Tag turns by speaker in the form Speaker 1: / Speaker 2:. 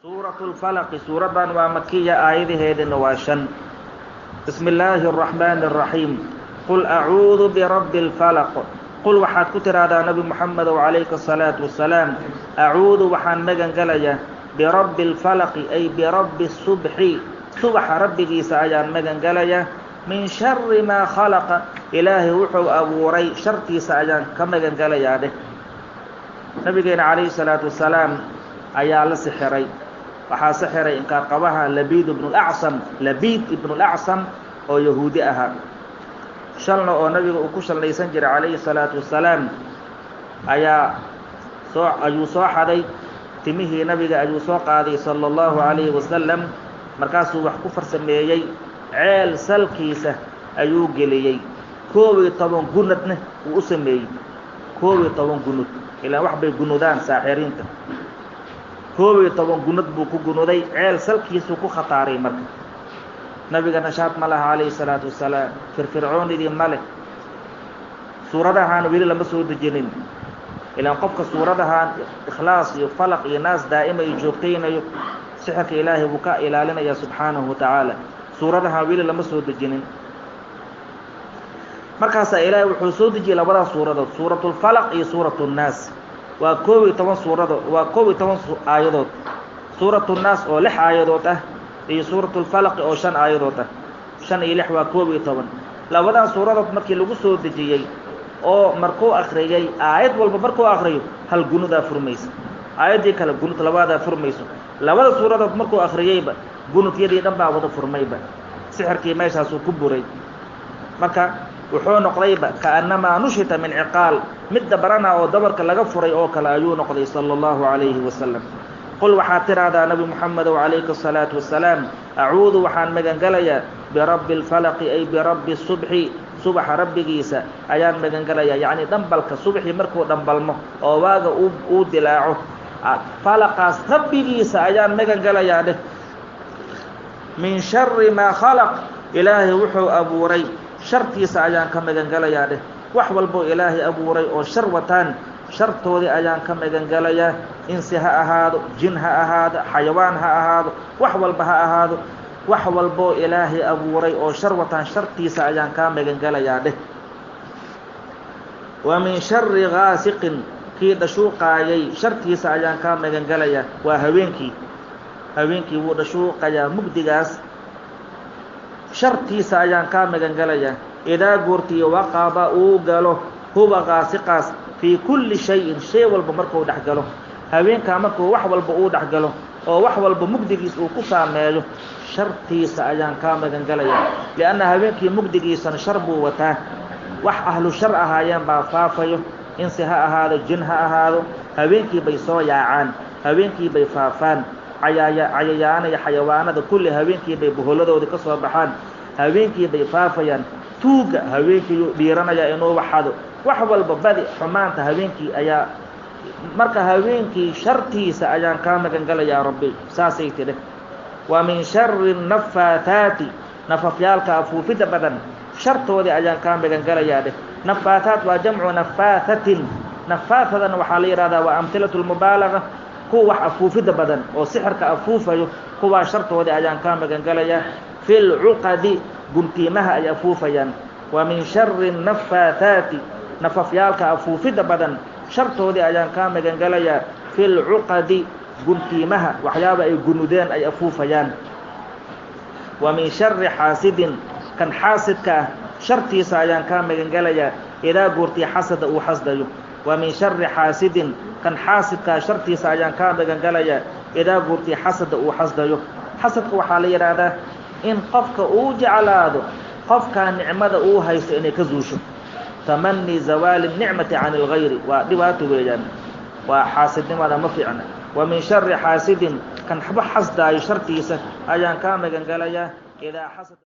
Speaker 1: Suuratu lfalaqi, suuraddan waa makiya, aayadaheedina waa 5. Bismi illaahi araxmaani araxiim. Qul acuudu birabbi اlfalaq. Qul, waxaad ku tidhaahdaa, Nabi Moxamedow, calayka asalaatu wassalaam, acuudu, waxaan magan gelayaa, birabbi اlfalaqi, ay birabbi subxi, subaxa rabbigiisa ayaan magan gelayaa, min shari maa khalaqa, Ilaahay wuxuu abuuray shartiisa ayaan ka magan gelayaa dheh. Nabigeena calayhi salaatu wassalaam ayaa la sixiray. Waxaa sixiray inkaarqabaha Labiid ibnu lAcsam, Labiid ibnu lAcsam oo Yahuudi ahaa. Shalna oo nabiga uu ku shallaysan jiray calayhi salaatu wassalaam ayaa soo ayuu soo xaday. Timihii nabiga ayuu soo qaaday sala allahu calayhi wasalam. Markaasuu wax ku farsameeyey, ceel salkiisa ayuu geliyey, 11 gunadna wuu u sameeyey. 11 gunud, ilaan wax bay gunudaan saaxiriinta. 11 gunud buu ku gunuday, ceel salkiisuu ku khataaray. Marka nabiga nashaad ma laha calayhi salaatu wasalaam, firfircoonidii ma leh. Suuradahaan weli lama soo dejinin. Ilaan qofka suuradahan Ikhlaas iyo Falaq iyo Naas daa'ima iyo joogtaynayo, sixirka Ilaahay wuu ka ilaalinaya subxaanahu wa tacaala. Suuradahaan weli lama soo dejinin. Markaasaa Ilaahay wuxuu soo dejiyey labadaas suuradood, Suuratulfalaq iyo Suuratu Nnaas. Waa 11 suuradood, waa 11 aayadood. Suuratu Nnaas oo lix aayadood ah iyo Suuratulfalaqi oo shan aayadood ah, shan iyo lix waa 11. Labadan suuradood markii lagu soo dejiyey oo markuu akriyey, aayad walba markuu akriyo hal gunudaa furmaysa, aayaddii kale gunud labaadaa furmayso. Labada suuradood markuu akriyeyba gunudyadii dhan baa wada furmayba, sixirkii meeshaasuu ku buray. Marka wuxuu noqdayba kaannamaa nushita min ciqaal, mid dabarana oo dabarka laga furay oo kale ayuu noqday sala allahu calayhi wasalam. Qul, waxaad tidhaahdaa, Nabi Moxamedow, calayka asalaatu wassalaam, acuudu, waxaan magangelayaa, birabbi alfalaqi, ay birabbi subxi, subaxa rabbigiisa ayaan magangelayaa. Yacni dhambalka subaxii markuu dhambalmo oo waaga uu dilaaco, falaqaas rabbigiisa ayaan magangelayaa dheh. Min shari maa khalaq, Ilaahay wuxuu abuuray shartiisa ayaan ka magangelayaa dheh. Wax walboo Ilaahay abuuray oo shar wataan, shartoodii ayaan ka magangelayaa. Insi ha ahaado, jin ha ahaado, xayawaan ha ahaado, wax walba ha ahaado, wax walboo Ilaahay abuuray oo shar wataan shartiisa ayaan kaa magangelayaa dheh. Wa min shari gaasiqin, kii dhashuuqaayay shartiisa ayaan kaa magangelayaa. Waa habeenkii, habeenkii wuu dhashuuqayaa. Mugdigaas shartiisa ayaan kaa magangelayaa. Idaa goortii waqaba uu galo, huwa gaasiqaas, fii kulli shayin, shay walba markuu dhex galo. Habeenkaa markuu wax walba uu dhex galo oo wax walba mugdigiis uu ku saameeyo, shartiisa ayaan kaa magangelayaa. Lianna habeenkii mugdigiisana shar buu wataa. Wax ahlu shar ahaayeen baa faafayo, insi ha ahaado, jin ha ahaado. Habeenkii bay soo yaacaan, habeenkii bay faafaan. Cayaaya cayayaana iyo xayawaanada kulli habeenkii bay boholadoodii ka soo baxaan, habeenkii bay faafayaan. Tuugga habeenkiiyuu dhiiranayaa inuu waxado. Wax walba badi xumaanta habeenkii ayaa. Marka habeenkii shartiisa ayaan kaa magangelayaa, Rabbi, saasay tidhi. Wa min shari nafaathaati, nafafyaalka afuufidda badan shartoodii ayaan kaa magangelayaa dheh. Nafaathaat waa jamcu nafaathatin. Nafaathadan waxaa la yidhahdaa waa amhilatu lmubaalaga. Kuwa wax afuufidda badan oo sixirka afuufayo, kuwaa shartoodii ayaan kaa magangelayaa. Fi lcuqadi, guntiimaha ay afuufayaan. Wa min shari nafaathaati, nafafyaalka afuufidda badan shartoodii ayaan kaa magangelayaa, fi lcuqadi, guntiimaha waxyaaba ay gunudeen ay afuufayaan. Wa min shari xaasidin, kan xaasidka ah shartiisa ayaan kaa magangelayaa, idaa goortii xasada uu xasdayo. Wa min shari xaasidin, kan xaasidkaa shartiisa ayaan kaa magangelayaa, idaa goortii xasada uu xasdayo. Xasadka waxaa la yidhaahdaa in qofka uu jeclaado qofkaa nicmada uu haysto inay ka zuusho. Tamani zawaali الnicmati can اlgayri waa dhibaato weeyaan, waa xaasidnimada, ma fiicna. Wa min shari xaasidin, kan xaba xasdaayo shartiisa ayaan kaa magangelayaa, idaa xasad.